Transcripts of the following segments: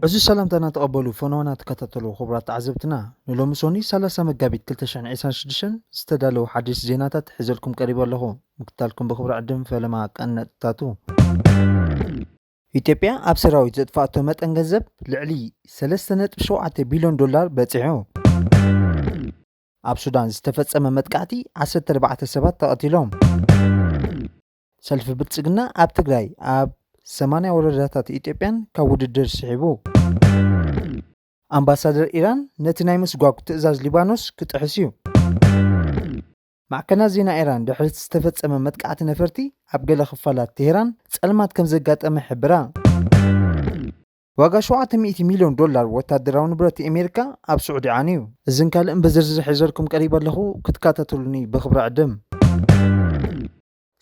እዚ ሰላምታና ተቐበሉ፣ ፈነወና ተከታተሉ። ክቡራት ተዓዘብትና፣ ንሎሚ ሶኒ ሰላሳ መጋቢት ክልተ ሽሕን ዕስራን ሽዱሽተን ዝተዳለዉ ሓደሽቲ ዜናታት ሒዘልኩም ቀሪበ ኣለኹ። ምክታልኩም ብክብሪ ዕድም ፈለማ ቀነጥታቱ። ኢትዮጵያ ኣብ ሰራዊት ዘጥፋእቶ መጠን ገንዘብ ልዕሊ ሰለስተ ነጥቢ ሸውዓተ ቢልዮን ዶላር በጺሑ። ኣብ ሱዳን ዝተፈጸመ መጥቃዕቲ ዓሰርተ ኣርባዕተ ሰባት ተቐቲሎም። ሰልፊ ብልጽግና ኣብ ትግራይ ኣብ ሰማንያ ወረዳታት ኢትዮጵያን ካብ ውድድር ስሒቡ። ኣምባሳደር ኢራን ነቲ ናይ ምስጓግ ትእዛዝ ሊባኖስ ክጥሕስ እዩ። ማዕከናት ዜና ኢራን ድሕሪ ዝተፈጸመ መጥቃዕቲ ነፈርቲ ኣብ ገለ ክፋላት ቴህራን ጸልማት ከም ዘጋጠመ ሕብራ። ዋጋ ሸውዓተ ሚእቲ ሚልዮን ዶላር ወታደራዊ ንብረት ኣሜሪካ ኣብ ስዑዲ ዓንዩ። እዝን ካልእን ብዝርዝር ሒዘልኩም ቀሪበ ኣለኹ፣ ክትከታተሉኒ ብክብሪ ዕድም።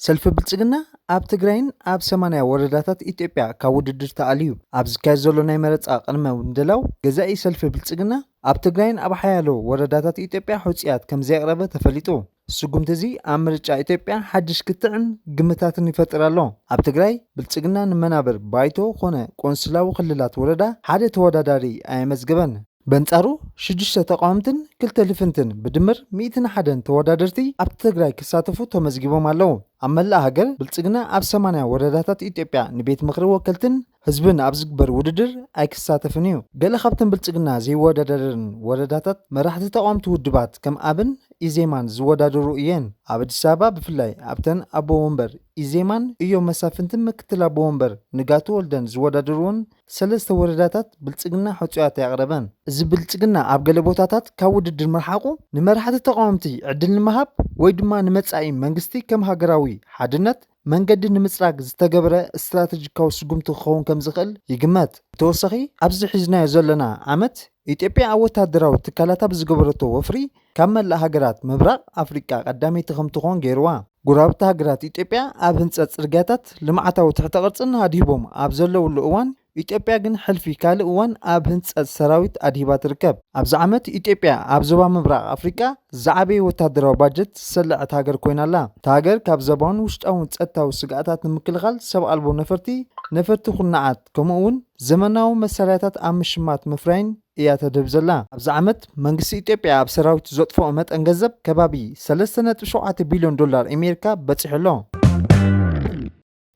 ሰልፊ ብልጽግና ኣብ ትግራይን ኣብ ሰማንያ ወረዳታት ኢትዮጵያ ካብ ውድድር ተኣልዩ። ኣብ ዝካየድ ዘሎ ናይ መረጻ ቅድመ ምድላው፣ ገዛኢ ሰልፊ ብልጽግና ኣብ ትግራይን ኣብ ሓያሎ ወረዳታት ኢትዮጵያ ሕጹያት ከም ዘየቕረበ ተፈሊጡ። ስጉምቲ እዚ ኣብ ምርጫ ኢትዮጵያ ሓድሽ ክትዕን ግምታትን ይፈጥር ኣሎ። ኣብ ትግራይ ብልጽግና ንመናብር ባይቶ ኮነ ቆንስላዊ ክልላት ወረዳ ሓደ ተወዳዳሪ ኣየመዝገበን። በንጻሩ ሽዱሽተ ተቃወምትን ክልተ ልፍንትን ብድምር ሚእትን ሓደን ተወዳደርቲ ኣብ ትግራይ ክሳተፉ ተመዝጊቦም ኣለዉ። ኣብ መላእ ሃገር ብልጽግና ኣብ ሰማንያ ወረዳታት ኢትዮጵያ ንቤት ምኽሪ ወከልትን ህዝብን ኣብ ዝግበር ውድድር ኣይክሳተፍን እዩ። ገለ ካብተን ብልጽግና ዘይወዳደረን ወረዳታት መራሕቲ ተቃወምቲ ውድባት ከም ኣብን ኢዜማን ዝወዳደሩ እየን። ኣብ ኣዲስ ኣበባ ብፍላይ ኣብተን ኣቦ ወንበር ኢዜማን እዮም መሳፍንትን ምክትል ኣቦ ወንበር ንጋቱ ወልደን ዝወዳደሩዎን ሰለስተ ወረዳታት ብልጽግና ሕጹያት ኣየቕረበን። እዚ ብልጽግና ኣብ ገለ ቦታታት ካብ ውድድር ምርሓቑ ንመራሕቲ ተቃወምቲ ዕድል ንምሃብ ወይ ድማ ንመጻኢ መንግስቲ ከም ሃገራዊ ሓድነት መንገዲ ንምጽራግ ዝተገበረ ስትራተጂካዊ ስጉምቲ ክኸውን ከም ዝኽእል ይግመት። ብተወሳኺ ኣብዚ ሒዝናዮ ዘለና ዓመት ኢትዮጵያ ኣብ ወታደራዊ ትካላታ ብዝገበረቶ ወፍሪ ካብ መላእ ሃገራት ምብራቕ ኣፍሪቃ ቀዳመይቲ ከም ትኾን ገይርዋ። ጎረባብቲ ሃገራት ኢትዮጵያ ኣብ ህንጸት ጽርግያታት፣ ልምዓታዊ ትሕተ ቅርጽን ኣድሂቦም ኣብ ዘለውሉ እዋን፣ ኢትዮጵያ ግን ሕልፊ ካልእ እዋን ኣብ ህንጸት ሰራዊት ኣድሂባ ትርከብ። ኣብዚ ዓመት ኢትዮጵያ ኣብ ዞባ ምብራቕ ኣፍሪቃ ዝዓበየ ወታደራዊ ባጀት ዝሰለዐት ሃገር ኮይና ኣላ። እታ ሃገር ካብ ዞባውን ውሽጣውን ጸጥታዊ ስግኣታት ንምክልኻል ሰብ ኣልቦ ነፈርቲ፣ ነፈርቲ ኩርናዓት ከምኡ እውን ዘመናዊ መሳርያታት ኣብ ምሽማት ምፍራይን እያ ተድህብ ዘላ። ኣብዚ ዓመት መንግስቲ ኢትዮጵያ ኣብ ሰራዊት ዘጥፍኦ መጠን ገንዘብ ከባቢ ሰለስተ ነጥቢ ሸውዓተ ቢልዮን ዶላር ኣሜሪካ በጺሑ ኣሎ።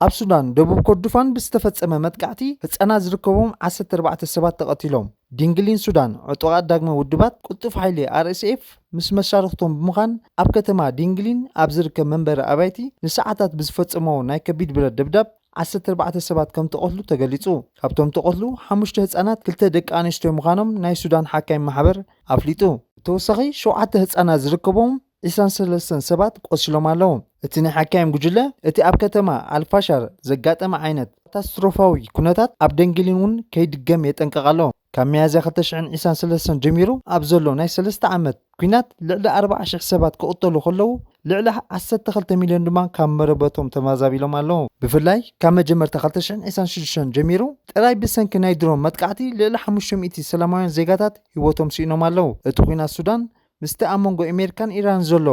ኣብ ሱዳን ደቡብ ኮርዱፋን ብዝተፈጸመ መጥቃዕቲ ህጻናት ዝርከቦም ዓሰርተ ኣርባዕተ ሰባት ተቐቲሎም። ዲንግሊን ሱዳን ዕጡቓት ዳግመ ውድባት ቅልጡፍ ሓይሊ ኣር ኤስ ኤፍ ምስ መሻርኽቶም ብምዃን ኣብ ከተማ ዲንግሊን ኣብ ዝርከብ መንበሪ ኣባይቲ ንሰዓታት ብዝፈጸሞ ናይ ከቢድ ብረት ደብዳብ ዓሰርተ ኣርባዕተ ሰባት ከም ተቐትሉ ተገሊጹ። ካብቶም ተቐትሉ ሓሙሽተ ህጻናት ክልተ ደቂ ኣንስትዮ ምዃኖም ናይ ሱዳን ሓካይም ማሕበር ኣፍሊጡ። ብተወሳኺ ሸውዓተ ህጻናት ዝርከቦም ዕስራን ሰለስተን ሰባት ቆሲሎም ኣለዉ። እቲ ናይ ሓካይም ጉጅለ እቲ ኣብ ከተማ ኣልፋሻር ዘጋጠመ ዓይነት ካታስትሮፋዊ ኩነታት ኣብ ደንግሊን እውን ከይድገም የጠንቀቕ ኣሎ። ካብ ሚያዝያ ክልተ ሽሕን ዕስራን ሰለስተን ጀሚሩ ኣብ ዘሎ ናይ ሰለስተ ዓመት ኲናት ልዕሊ ኣርባዓ ሽሕ ሰባት ክቕተሉ ከለዉ ልዕሊ ዓሰርተ ክልተ ሚልዮን ድማ ካብ መረበቶም ተመዛቢሎም ኣለዉ። ብፍላይ ካብ መጀመርታ ክልተ ሽሕን ዕስራን ሽዱሽተን ጀሚሩ ጥራይ ብሰንኪ ናይ ድሮን መጥቃዕቲ ልዕሊ ሓሙሽተ ሚእቲ ሰላማውያን ዜጋታት ህይወቶም ስኢኖም ኣለዉ። እቲ ኲናት ሱዳን ምስቲ ኣብ መንጎ ኣሜሪካን ኢራን ዘሎ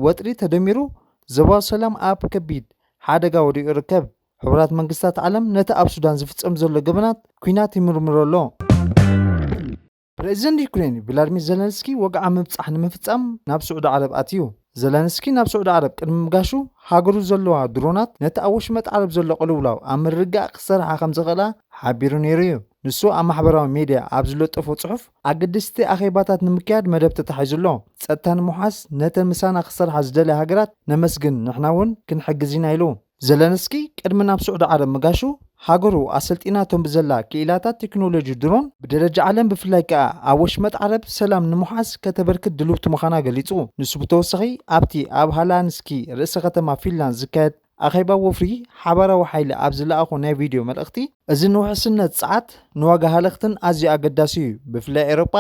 ወጥሪ ተደሚሩ ዞባዊ ሰላም ኣብ ከቢድ ሓደጋ ወዲቑ ይርከብ። ሕቡራት መንግስታት ዓለም ነቲ ኣብ ሱዳን ዝፍጸም ዘሎ ገበናት ኲናት ይምርምሮ ኣሎ። ፕሬዚደንት ዩክሬን ቭላድሚር ዘለንስኪ ወግዓዊ ምብጻሕ ንምፍጻም ናብ ስዑዲ ዓረብ ኣትዩ። ዘለንስኪ ናብ ስዑዲ ዓረብ ቅድሚ ምጋሹ ሃገሩ ዘለዋ ድሮናት ነቲ ኣብ ወሽመጥ ዓረብ ዘሎ ቅልውላው ኣብ ምርግጋእ ክሰርሓ ከም ዝኽእላ ሓቢሩ ነይሩ እዩ። ንሱ ኣብ ማሕበራዊ ሜድያ ኣብ ዝለጠፎ ጽሑፍ ኣገደስቲ ኣኼባታት ንምክያድ መደብ ተታሒዙ ኣሎ። ጸጥታ ንምውሓስ ነተን ምሳና ክሰርሓ ዝደልያ ሃገራት ነመስግን፣ ንሕና እውን ክንሕግዝ ኢና ኢሉ። ዘለንስኪ ቅድሚ ናብ ስዑዲ ዓረብ ምጋሹ ሃገሩ ኣሰልጢናቶም ብዘላ ክኢላታት ቴክኖሎጂ ድሮን ብደረጃ ዓለም ብፍላይ ከኣ ኣብ ወሽመጥ ዓረብ ሰላም ንምውሓስ ከተበርክት ድልውቲ ምዃና ገሊጹ። ንሱ ብተወሳኺ ኣብቲ ኣብ ሃላንስኪ ርእሰ ከተማ ፊንላንድ ዝካየድ ኣኼባ ወፍሪ ሓባራዊ ሓይሊ ኣብ ዝለኣኾ ናይ ቪድዮ መልእኽቲ፣ እዚ ንውሕስነት ጸዓት፣ ንዋጋ ሃለኽትን ኣዝዩ ኣገዳሲ እዩ። ብፍላይ ኤውሮጳ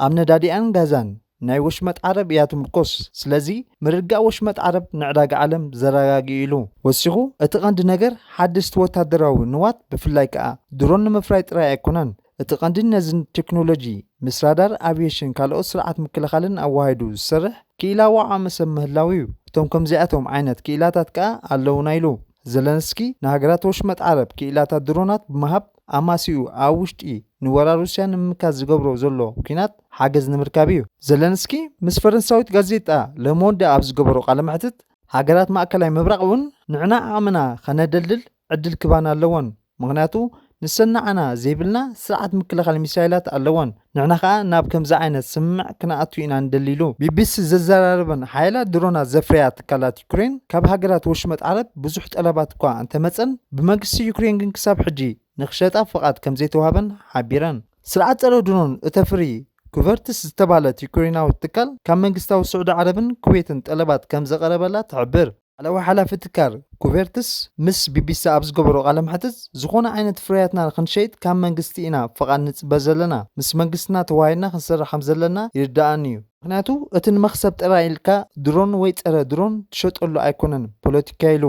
ኣብ ነዳዲኣን ጋዛን ናይ ወሽመጥ ዓረብ እያ ትምርኮስ። ስለዚ ምርግጋእ ወሽመጥ ዓረብ ንዕዳጋ ዓለም ዘረጋግእ ኢሉ ወሲኹ። እቲ ቀንዲ ነገር ሓደስቲ ወታደራዊ ንዋት ብፍላይ ከኣ ድሮን ንምፍራይ ጥራይ ኣይኮነን። እቲ ቀንዲ ነዚ ቴክኖሎጂ ምስ ራዳር፣ ኣቪዬሽን ካልኦት ስርዓት ምክልኻልን ኣዋሃሂዱ ዝሰርሕ ክኢላዊ ዓቕሚ ሰብ ምህላው እዩ። እቶም ከምዚኣቶም ዓይነት ክኢላታት ከኣ ኣለዉና ኢሉ። ዘለንስኪ ንሃገራት ወሽመጥ ዓረብ ክኢላታት ድሮናት ብምሃብ ኣማሲኡ ኣብ ውሽጢ ንወራር ሩስያ ንምምካት ዝገብሮ ዘሎ ኲናት ሓገዝ ንምርካብ እዩ። ዘለንስኪ ምስ ፈረንሳዊት ጋዜጣ ለሞንድ ኣብ ዝገበሮ ቃለ መሕትት፣ ሃገራት ማእከላይ ምብራቕ እውን ንዕና ዓቕምና ከነደልድል ዕድል ክባና ኣለወን፣ ምኽንያቱ ንሰን ንዓና ዘይብልና ስርዓት ምክልኻል ሚሳይላት ኣለወን፣ ንሕና ከኣ ናብ ከምዚ ዓይነት ስምምዕ ክንኣቱ ኢና ንደሊ ኢሉ። ቢቢሲ ዘዘራረበን ሓያላት ድሮናት ዘፍረያ ትካላት ዩክሬን ካብ ሃገራት ወሽመጥ ዓረብ ብዙሕ ጠለባት እኳ እንተመጸን፣ ብመንግስቲ ዩክሬን ግን ክሳብ ሕጂ ንኽሸጣ ፍቓድ ከም ዘይተዋህበን ሓቢረን። ስርዓት ጸረ ድሮን እተፍሪ ኩቨርትስ ዝተባህለት ዩክሬናዊት ትካል ካብ መንግስታዊ ስዑዲ ዓረብን ኩዌትን ጠለባት ከም ዘቐረበላ ትሕብር። ላዕለዋይ ሓላፊ ትካል ኩቨርትስ ምስ ቢቢሲ ኣብ ዝገበሮ ቃለ መሕትት፣ ዝኾነ ዓይነት ፍርያትና ንኽንሸይጥ ካብ መንግስቲ ኢና ፍቓድ ንጽበ ዘለና። ምስ መንግስትና ተዋሂድና ክንሰርሕ ከም ዘለና ይርድኣኒ እዩ። ምኽንያቱ እቲ ንመኽሰብ ጥራይ ኢልካ ድሮን ወይ ጸረ ድሮን ትሸጠሉ ኣይኮነን ፖለቲካ ኢሉ።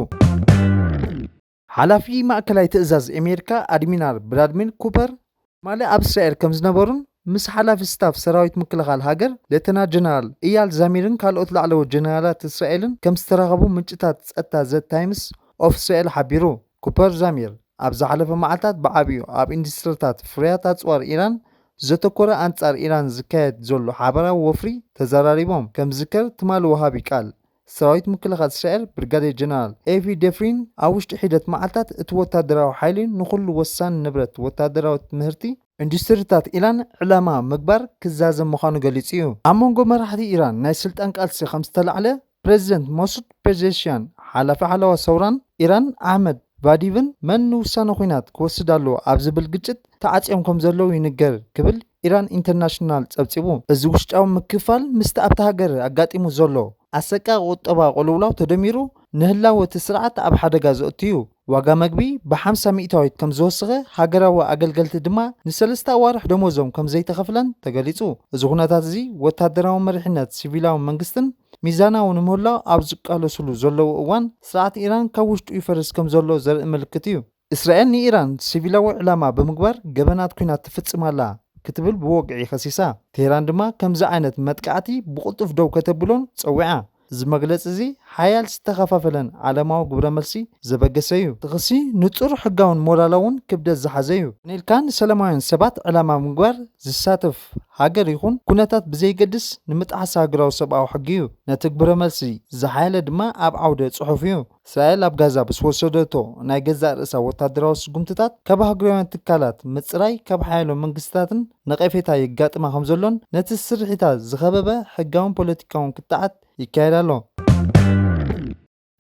ሓላፊ ማእከላይ ትእዛዝ ኣሜሪካ ኣድሚራል ብራድሚር ኩፐር ትማሊ ኣብ እስራኤል ከም ዝነበሩን ምስ ሓላፊ ስታፍ ሰራዊት ምክልኻል ሃገር ሌተና ጀነራል እያል ዛሚርን ካልኦት ላዕለዎት ጀነራላት እስራኤልን ከም ዝተራኸቡ ምንጭታት ጸጥታ ዘ ታይምስ ኦፍ እስራኤል ሓቢሩ። ኩፐር ዛሚር ኣብ ዝሓለፈ መዓልታት ብዓቢኡ ኣብ ኢንዱስትሪታት ፍርያት ኣጽዋር ኢራን ዘተኮረ ኣንጻር ኢራን ዝካየድ ዘሎ ሓበራዊ ወፍሪ ተዘራሪቦም። ከም ዝዝከር ትማሊ ወሃቢ ቃል ሰራዊት ምክልኻል እስራኤል ብርጋዴር ጀነራል ኤቪ ደፍሪን ኣብ ውሽጢ ሒደት መዓልታት እቲ ወታደራዊ ሓይሊ ንኹሉ ወሳኒ ንብረት ወታደራዊ ትምህርቲ ኢንዱስትሪታት ኢራን ዕላማ ምግባር ክዛዘም ምዃኑ ገሊጹ እዩ። ኣብ መንጎ መራሕቲ ኢራን ናይ ስልጣን ቃልሲ ከም ዝተላዕለ ፕሬዚደንት መሱድ ፔዜሽያን ሓላፊ ሓለዋ ሰውራን ኢራን ኣሕመድ ቫዲቭን መን ንውሳነ ኲናት ክወስድ ኣለዎ ኣብ ዝብል ግጭት ተዓጽዮም ከም ዘለዉ ይንገር ክብል ኢራን ኢንተርናሽናል ጸብጺቡ። እዚ ውሽጣዊ ምክፋል ምስቲ ኣብታ ሃገር ኣጋጢሙ ዘሎ ኣሰቃቂ ቁጠባ ቅልውላው ተደሚሩ ንህላወ እቲ ስርዓት ኣብ ሓደጋ ዘእቱ እዩ። ዋጋ መግቢ ብሓምሳ ሚእታዊት ከም ዝወሰኸ፣ ሃገራዊ ኣገልገልቲ ድማ ንሰለስተ ኣዋርሕ ደሞዞም ከም ዘይተኸፍለን ተገሊጹ። እዚ ኩነታት እዚ ወታደራዊ መሪሕነት ሲቪላዊ መንግስትን ሚዛናዊ ንምህላው ኣብ ዝቃለሱሉ ዘለዉ እዋን፣ ስርዓት ኢራን ካብ ውሽጡ ይፈርስ ከም ዘሎ ዘርኢ ምልክት እዩ። እስራኤል ንኢራን ሲቪላዊ ዕላማ ብምግባር ገበናት ኲናት ትፍጽም ኣላ ክትብል ብወግዒ ከሲሳ። ቴህራን ድማ ከምዚ ዓይነት መጥቃዕቲ ብቕልጡፍ ደው ከተብሎን ጸዊዓ። እዚ መግለጺ እዚ ሓያል ዝተኸፋፈለን ዓለማዊ ግብረ መልሲ ዘበገሰ እዩ። እቲ ክሲ ንጹር ሕጋውን ሞራላውን ክብደት ዝሓዘ እዩ። ኔልካ ንሰላማውያን ሰባት ዕላማ ምግባር ዝሳተፍ ሃገር ይኹን ኩነታት ብዘይገድስ ንምጥሓስ ሃገራዊ ሰብኣዊ ሕጊ እዩ። ነቲ ግብረ መልሲ ዝሓየለ ድማ ኣብ ዓውደ ጽሑፍ እዩ። እስራኤል ኣብ ጋዛ ብዝወሰደቶ ናይ ገዛእ ርእሳ ወታደራዊ ስጉምትታት ካብ ኣህጉራውያን ትካላት ምጽራይ ካብ ሓያሎ መንግስታትን ነቐፌታ የጋጥማ ከም ዘሎን ነቲ ስርሒታ ዝኸበበ ሕጋውን ፖለቲካውን ክትዓት ይካየድ ኣሎ።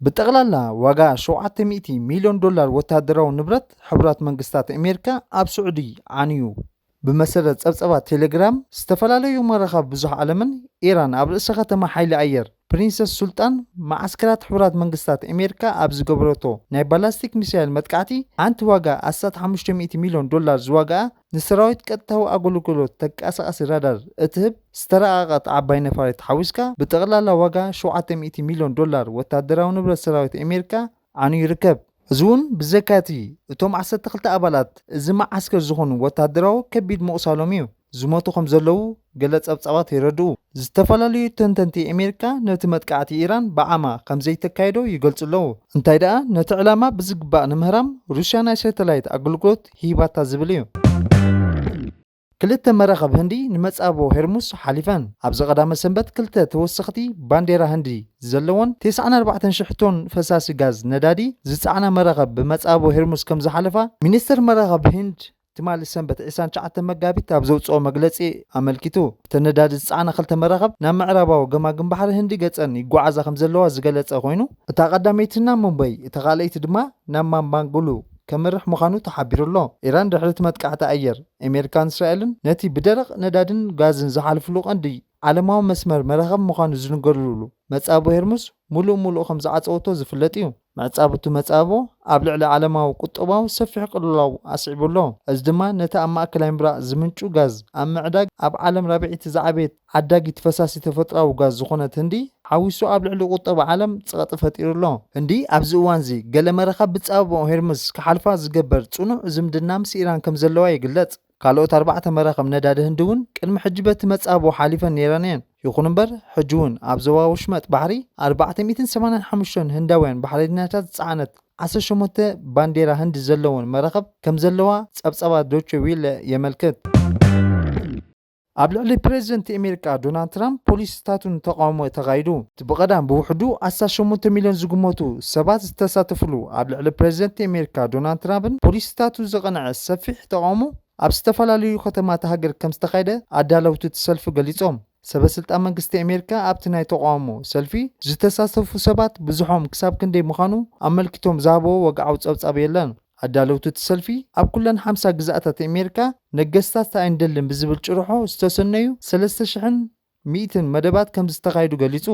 ብጠቕላላ ዋጋ ሸውዓተ ሚእቲ ሚልዮን ዶላር ወታደራዊ ንብረት ሕቡራት መንግስታት ኣሜሪካ ኣብ ስዑዲ ዓንዩ። ብመሰረት ጸብጸባት ቴሌግራም፣ ዝተፈላለዩ መራኸብ ብዙሕ ዓለምን ኢራን ኣብ ርእሰ ከተማ ሓይሊ ኣየር ፕሪንሰስ ሱልጣን መዓስከራት ሕቡራት መንግስታት ኣሜሪካ ኣብ ዝገበረቶ ናይ ባላስቲክ ሚሳይል መጥቃዕቲ ሓንቲ ዋጋ ኣስታት ሓሙሽተ ሚእቲ ሚልዮን ዶላር ዝዋግኣ ንሰራዊት ቀጥታዊ ኣገልግሎት ተንቀሳቓሲ ራዳር እትህብ ዝተራቐቐት ዓባይ ነፋሪት ሓዊስካ ብጠቕላላ ዋጋ ሸውዓተ ሚእቲ ሚልዮን ዶላር ወታደራዊ ንብረት ሰራዊት ኣሜሪካ ዓንዩ ይርከብ። እዚ እውን ብዘካቲ እቶም ዓሰርተ ክልተ ኣባላት እዚ መዓስከር ዝኾኑ ወታደራዊ ከቢድ ምቑሳሎም እዩ። ዝሞቱ ከም ዘለዉ ገለ ጸብጻባት የረድኡ። ዝተፈላለዩ ተንተንቲ ኣሜሪካ ነቲ መጥቃዕቲ ኢራን ብዓማ ከም ዘይተካየዶ ይገልጹ ኣለዉ። እንታይ ደኣ ነቲ ዕላማ ብዝግባእ ንምህራም ሩስያ ናይ ሳተላይት ኣገልግሎት ሂባታ ዝብል እዩ። ክልተ መራኸብ ህንዲ ንመጻቦ ሄርሙስ ሓሊፈን። ኣብዚ ቀዳመ ሰንበት ክልተ ተወሰኽቲ ባንዴራ ህንዲ ዘለወን ተስዓን ኣርባዕተን ሽሕ ቶን ፈሳሲ ጋዝ ነዳዲ ዝጸዓና መራኸብ ብመጻቦ ሄርሙስ ከም ዝሓለፋ ሚኒስትር መራኸብ ህንድ ትማሊ ሰንበት ዕስራን ትሽዓተን መጋቢት ኣብ ዘውጽኦ መግለጺ ኣመልኪቱ። እተን ነዳዲ ዝጸዓና ክልተ መራኸብ ናብ ምዕራባዊ ገማግም ባሕሪ ህንዲ ገጸን ይጓዓዛ ከም ዘለዋ ዝገለጸ ኮይኑ፣ እታ ቀዳመይቲ ናብ ሙምበይ፣ እታ ካልኣይቲ ድማ ናብ ማንባንጉሉ ከምርሕ ምዃኑ ተሓቢሩ ኣሎ። ኢራን ድሕሪ እቲ መጥቃዕቲ ኣየር ኣሜሪካን እስራኤልን ነቲ ብደረቕ ነዳድን ጋዝን ዝሓልፍሉ ቀንዲ ዓለማዊ መስመር መራኸብ ምዃኑ ዝንገርሉ መጻቦ ሄርሙዝ ምሉእ ምሉእ ከም ዝዓጸወቶ ዝፍለጥ እዩ። መዕጻብቱ መጻቦ ኣብ ልዕሊ ዓለማዊ ቁጠባዊ ሰፊሕ ቅልውላው ኣስዒቡ ኣሎ። እዚ ድማ ነቲ ኣብ ማእከላይ ምብራቕ ዝምንጩ ጋዝ ኣብ ምዕዳግ ኣብ ዓለም ራብዐይቲ ዝዓበየት ዓዳጊት ፈሳሲ ተፈጥሮኣዊ ጋዝ ዝኾነት ህንዲ ሓዊሱ ኣብ ልዕሊ ቁጠባ ዓለም ጸቕጢ ፈጢሩ ኣሎ። ህንዲ ኣብዚ እዋንዚ ገለ መራኽብ ብጻብኦ ሄርሙዝ ክሓልፋ ዝገበር ጽኑዕ ዝምድና ምስ ኢራን ከም ዘለዋ ይግለጽ። ካልኦት ኣርባዕተ መራኽብ ነዳዲ ህንዲ እውን ቅድሚ ሕጂ በቲ መጻብኦ ሓሊፈን ነይረን እየን። ይኹን እምበር፣ ሕጂ እውን ኣብ ዞባ ወሽመጥ ባሕሪ ኣርባዕተ ሚእትን ሰማንያን ሓሙሽተን ህንዳውያን ባሕረኛታት ዝጸዓነት ዓሰርተ ሸሞንተ ባንዴራ ህንዲ ዘለወን መራኽብ ከም ዘለዋ ጸብጻባት ዶቼ ዊለ የመልክት። ኣብ ልዕሊ ፕሬዚደንት ኣሜሪካ ዶናልድ ትራምፕ ፖሊሲታቱን ተቃውሞ ተኻይዱ። እቲ ብቐዳም ብውሕዱ ኣስታት ሸሞንተ ሚልዮን ዝግመቱ ሰባት ዝተሳተፍሉ ኣብ ልዕሊ ፕሬዚደንት ኣሜሪካ ዶናልድ ትራምፕን ፖሊሲታቱ ዘቐንዐ ሰፊሕ ተቃውሞ ኣብ ዝተፈላለዩ ከተማታት ሃገር ከም ዝተኻየደ ኣዳለውቲ እቲ ሰልፊ ገሊጾም። ሰበ ስልጣን መንግስቲ ኣሜሪካ ኣብቲ ናይ ተቃውሞ ሰልፊ ዝተሳተፉ ሰባት ብዙሖም ክሳብ ክንደይ ምዃኑ ኣመልኪቶም ዝሃብዎ ወግዓዊ ጸብጻብ የለን። ኣዳለውቲ እቲ ሰልፊ ኣብ ኩለን ሓምሳ ግዝኣታት ኣሜሪካ ነገስታት ኣይንደልን ብዝብል ጭርሖ ዝተሰነዩ ሰለስተ ሽሕን ሚእትን መደባት ከም ዝተኻየዱ ገሊጹ።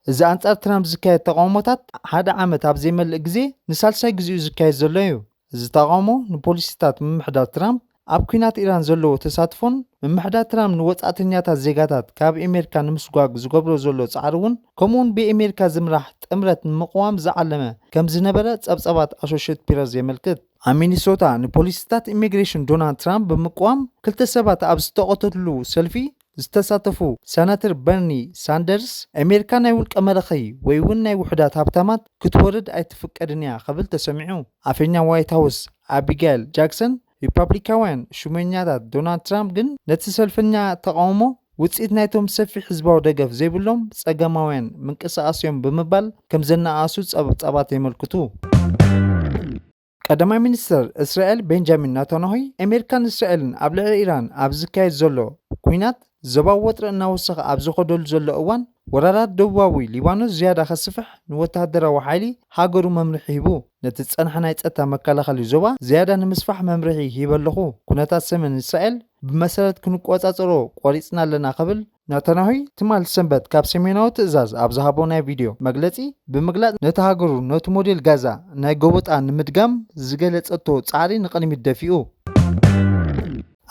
እዚ ኣንጻር ትራምፕ ዝካየድ ተቃውሞታት ሓደ ዓመት ኣብ ዘይመልእ ግዜ ንሳልሳይ ግዜኡ ዝካየድ ዘሎ እዩ። እዚ ተቃውሞ ንፖሊሲታት ምምሕዳር ትራምፕ ኣብ ኲናት ኢራን ዘለዎ ተሳትፎን ምምሕዳር ትራምፕ ንወጻእተኛታት ዜጋታት ካብ ኣሜሪካ ንምስጓግ ዝገብሮ ዘሎ ጻዕሪ እውን ከምኡውን ብኣሜሪካ ዝምራሕ ጥምረት ንምቕዋም ዝዓለመ ከም ዝነበረ ጸብጻባት ኣሶሽየትድ ፕረስ የመልክት። ኣብ ሚኒሶታ ንፖሊሲታት ኢሚግሬሽን ዶናልድ ትራምፕ ብምቅዋም ክልተ ሰባት ኣብ ዝተቐተሉሉ ሰልፊ ዝተሳተፉ ሰናተር በርኒ ሳንደርስ ኣሜሪካ ናይ ውልቀ መለኸይ ወይ እውን ናይ ውሑዳት ሃብታማት ክትወርድ ኣይትፍቀድን እያ ክብል ተሰሚዑ። ኣፈኛ ዋይት ሃውስ ኣቢጋይል ጃክሰን ሪፓብሊካውያን ሹመኛታት ዶናልድ ትራምፕ ግን ነቲ ሰልፈኛ ተቃውሞ ውፅኢት ናይቶም ሰፊሕ ህዝባዊ ደገፍ ዘይብሎም ጸገማውያን ምንቅስቃስ እዮም ብምባል ከም ዘነኣሱ ጸብጻባት የመልክቱ። ቀዳማይ ሚኒስትር እስራኤል ቤንጃሚን ናታንያሁ ኣሜሪካን እስራኤልን ኣብ ልዕሊ ኢራን ኣብ ዝካየድ ዘሎ ኲናት ዞባዊ ወጥሪ እናወሰኸ ኣብ ዝኸደሉ ዘሎ እዋን ወራራት ደቡባዊ ሊባኖስ ዝያዳ ከስፍሕ ንወተሃደራዊ ሓይሊ ሃገሩ መምርሒ ሂቡ። ነቲ ዝጸንሐ ናይ ጸጥታ መከላኸሊ ዞባ ዝያዳ ንምስፋሕ መምርሒ ሂበ ኣለኹ። ኩነታት ሰሜን እስራኤል ብመሰረት ክንቆጻጸሮ ቆሪጽና ኣለና ክብል ናታንያሁ ትማል ሰንበት ካብ ሰሜናዊ ትእዛዝ ኣብ ዝሃቦ ናይ ቪድዮ መግለጺ ብምግላጽ ነቲ ሃገሩ ነቲ ሞዴል ጋዛ ናይ ጎበጣ ንምድጋም ዝገለጸቶ ጻዕሪ ንቕድሚት ደፊኡ።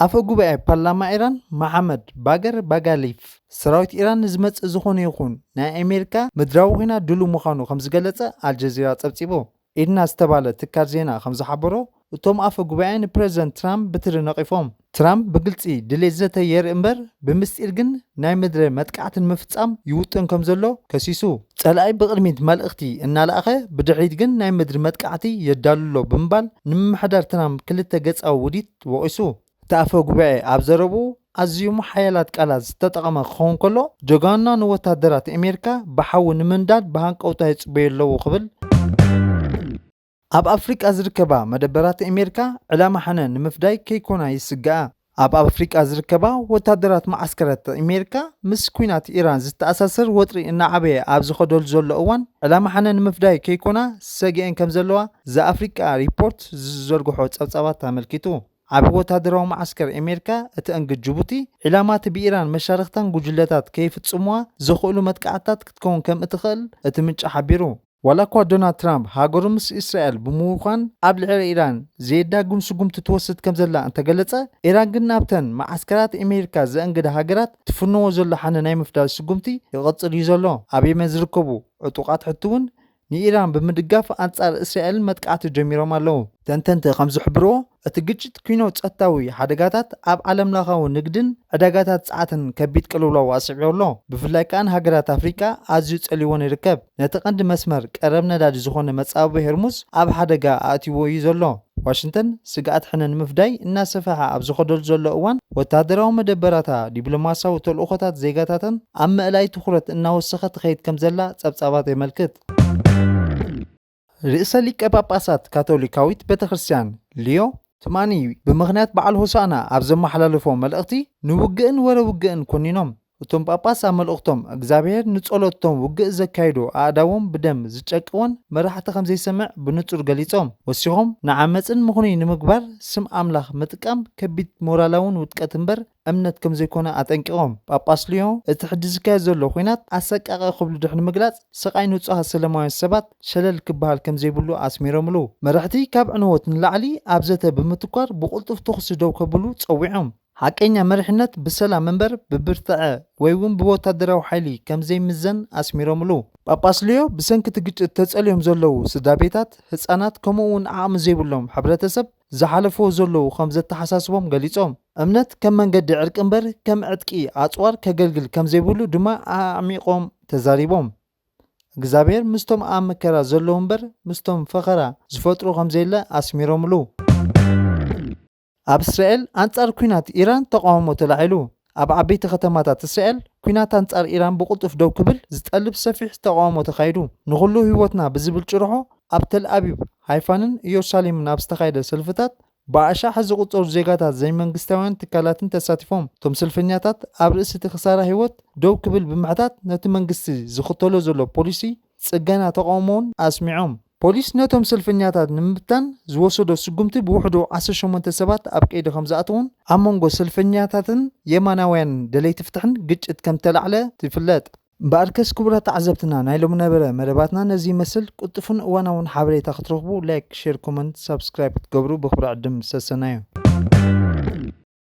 ኣፈ ጉባኤ ፓርላማ ኢራን መሓመድ ባገር ባጋሊፍ ሰራዊት ኢራን ንዝመጽእ ዝኾነ ይኹን ናይ ኣሜሪካ ምድራዊ ኲናት ድሉው ምዃኑ ከም ዝገለጸ ኣልጀዚራ ጸብጺቡ። ኢርና ዝተባለ ትካል ዜና ከም ዝሓበሮ እቶም ኣፈ ጉባኤ ንፕሬዚደንት ትራምፕ ብትሪ ነቒፎም። ትራምፕ ብግልጺ ድሌት ዘተ የርኢ እምበር ብምስጢር ግን ናይ ምድሪ መጥቃዕቲ ንምፍጻም ይውጥን ከም ዘሎ ከሲሱ። ጸላኢ ብቕድሚት መልእኽቲ እናለኣኸ ብድሕሪት ግን ናይ ምድሪ መጥቃዕቲ የዳሉ ኣሎ ብምባል ንምምሕዳር ትራምፕ ክልተ ገጻዊ ውዲት ወቒሱ። እቲ ኣፈ ጉባኤ ኣብ ዘረብኡ ኣዝዮም ሓያላት ቃላት ዝተጠቐመ ክኸውን ከሎ ጀጋኑና ንወታደራት ኣሜሪካ ብሓዊ ንምንዳድ ብሃንቀውታ ይጽበዩ ኣለዉ ክብል። ኣብ ኣፍሪቃ ዝርከባ መደበራት ኣሜሪካ ዕላማ ሕነ ንምፍዳይ ከይኮና ይስግኣ። ኣብ ኣፍሪቃ ዝርከባ ወታደራት መዓስከራት ኣሜሪካ ምስ ኲናት ኢራን ዝተኣሳሰር ወጥሪ እናዓበየ ኣብ ዝኸደሉ ዘሎ እዋን ዕላማ ሕነ ንምፍዳይ ከይኮና ሰጊአን ከም ዘለዋ ዘኣፍሪቃ ሪፖርት ዝዘርግሖ ጸብጻባት ኣመልኪቱ። ዓቢ ወታደራዊ መዓስከር ኣሜሪካ እተእንግድ ጅቡቲ ዕላማ እቲ ብኢራን መሻርኽታን ጉጅለታት ከይፍጽሙዋ ዝኽእሉ መጥቃዕትታት ክትከውን ከም እትኽእል እቲ ምንጪ ሓቢሩ። ዋላ እኳ ዶናልድ ትራምፕ ሃገሩ ምስ እስራኤል ብምውኳን ኣብ ልዕሊ ኢራን ዘየዳግም ስጉምቲ ትወስድ ከም ዘላ እንተገለጸ፣ ኢራን ግን ናብተን መዓስከራት ኣሜሪካ ዘእንግዳ ሃገራት ትፍንዎ ዘሎ ሓነ ናይ ምፍዳል ስጉምቲ ይቐጽል እዩ ዘሎ። ኣብ የመን ዝርከቡ ዕጡቓት ሕቲ እውን ንኢራን ብምድጋፍ ኣንጻር እስራኤል መጥቃዕቲ ጀሚሮም ኣለዉ። ተንተንቲ ከም ዝሕብርዎ፣ እቲ ግጭት ኲኖ ጸጥታዊ ሓደጋታት ኣብ ዓለምለኻዊ ንግድን ዕዳጋታት ጸዓትን ከቢድ ቅልውላው ኣስዒቡ ኣሎ። ብፍላይ ከኣ ንሃገራት ኣፍሪቃ ኣዝዩ ጸልይወን ይርከብ። ነቲ ቀንዲ መስመር ቀረብ ነዳዲ ዝኾነ መጻብቦ ሄርሙዝ ኣብ ሓደጋ ኣእትይዎ እዩ ዘሎ። ዋሽንግተን ስግኣት ሕነ ንምፍዳይ እናሰፍሐ ኣብ ዝኸደሉ ዘሎ እዋን፣ ወታደራዊ መደበራታ፣ ዲፕሎማስያዊ ተልእኾታት ዜጋታተን ኣብ ምእላይ ትኹረት እናወሰኸ ትኸይድ ከም ዘላ ጸብጻባት የመልክት። ርእሰ ሊቀ ጳጳሳት ካቶሊካዊት ቤተ ክርስቲያን ሊዮ ትማኒ ብምኽንያት በዓል ሆሳዕና ኣብ ዘመሓላለፎ መልእኽቲ ንውግእን ወረ ውግእን ኮኒኖም። እቶም ጳጳስ ኣብ መልእኽቶም እግዚኣብሔር ንጸሎቶም ውግእ ዘካይዱ ኣእዳዎም ብደም ዝጨቅወን መራሕቲ ከም ዘይሰምዕ ብንጹር ገሊጾም። ወሲኾም ንዓመጽን ምኽኑይ ንምግባር ስም ኣምላኽ ምጥቃም ከቢድ ሞራላውን ውድቀት እምበር እምነት ከም ዘይኮነ ኣጠንቂቖም። ጳጳስ ሊዮ እቲ ሕጂ ዝካየድ ዘሎ ኲናት ኣሰቃቒ ክብሉ ድሕሪ ምግላጽ ስቓይ ንጹሃት ሰለማውያን ሰባት ሸለል ክበሃል ከም ዘይብሉ ኣስሚሮምሉ። መራሕቲ ካብ ዕንወት ንላዕሊ ኣብ ዘተ ብምትኳር ብቕልጡፍ ተኹሲ ደው ከብሉ ጸዊዖም። ሓቀኛ መሪሕነት ብሰላም እምበር ብብርትዐ ወይ እውን ብወታደራዊ ሓይሊ ከም ዘይምዘን ኣስሚሮምሉ። ጳጳስ ሊዮ ብሰንኪ እቲ ግጭት ተጸልዮም ዘለዉ ስድራ ቤታት፣ ህጻናት ከምኡ እውን ዓቕሚ ዘይብሎም ሕብረተሰብ ዝሓለፍዎ ዘለዉ ከም ዘተሓሳስቦም ገሊጾም። እምነት ከም መንገዲ ዕርቂ እምበር ከም ዕጥቂ ኣጽዋር ከገልግል ከም ዘይብሉ ድማ ኣዕሚቖም ተዛሪቦም። እግዚኣብሔር ምስቶም ኣብ መከራ ዘለዉ እምበር ምስቶም ፈኸራ ዝፈጥሩ ከም ዘየለ ኣስሚሮምሉ። ኣብ እስራኤል ኣንጻር ኲናት ኢራን ተቓውሞ ተላዒሉ። ኣብ ዓበይቲ ከተማታት እስራኤል ኲናት ኣንጻር ኢራን ብቕልጡፍ ደው ክብል ዝጠልብ ሰፊሕ ተቓውሞ ተኻይዱ። ንኹሉ ህይወትና ብዝብል ጭርሖ ኣብ ተል ኣቢብ፣ ሃይፋንን ኢየሩሳሌምን ኣብ ዝተኻየደ ሰልፍታት ብኣሻሕ ዝቑጸሩ ዜጋታት ዘይመንግስታውያን ትካላትን ተሳቲፎም። እቶም ሰልፈኛታት ኣብ ርእሲ እቲ ክሳራ ህይወት ደው ክብል ብምሕታት ነቲ መንግስቲ ዝኽተሎ ዘሎ ፖሊሲ ጽገና ተቓውሞውን ኣስሚዖም። ፖሊስ ነቶም ሰልፈኛታት ንምብታን ዝወሰዶ ስጉምቲ ብውሕዱ ዓሰርተ ሸሞንተ ሰባት ኣብ ቀይዲ ከም ዝኣተዉን ኣብ መንጎ ሰልፈኛታትን የማናውያን ደለይቲ ፍትሕን ግጭት ከም ተላዕለ ይፍለጥ። እምበኣርከስ ክቡራት ተዓዘብትና ናይ ሎሚ ነበረ መደባትና ነዚ ይመስል። ቅልጡፍን እዋናውን ሓበሬታ ክትረኽቡ ላይክ፣ ሼር፣ ኮመንት፣ ሳብስክራይብ ክትገብሩ ብኽብሪ ዕድም ሰሰናዩ።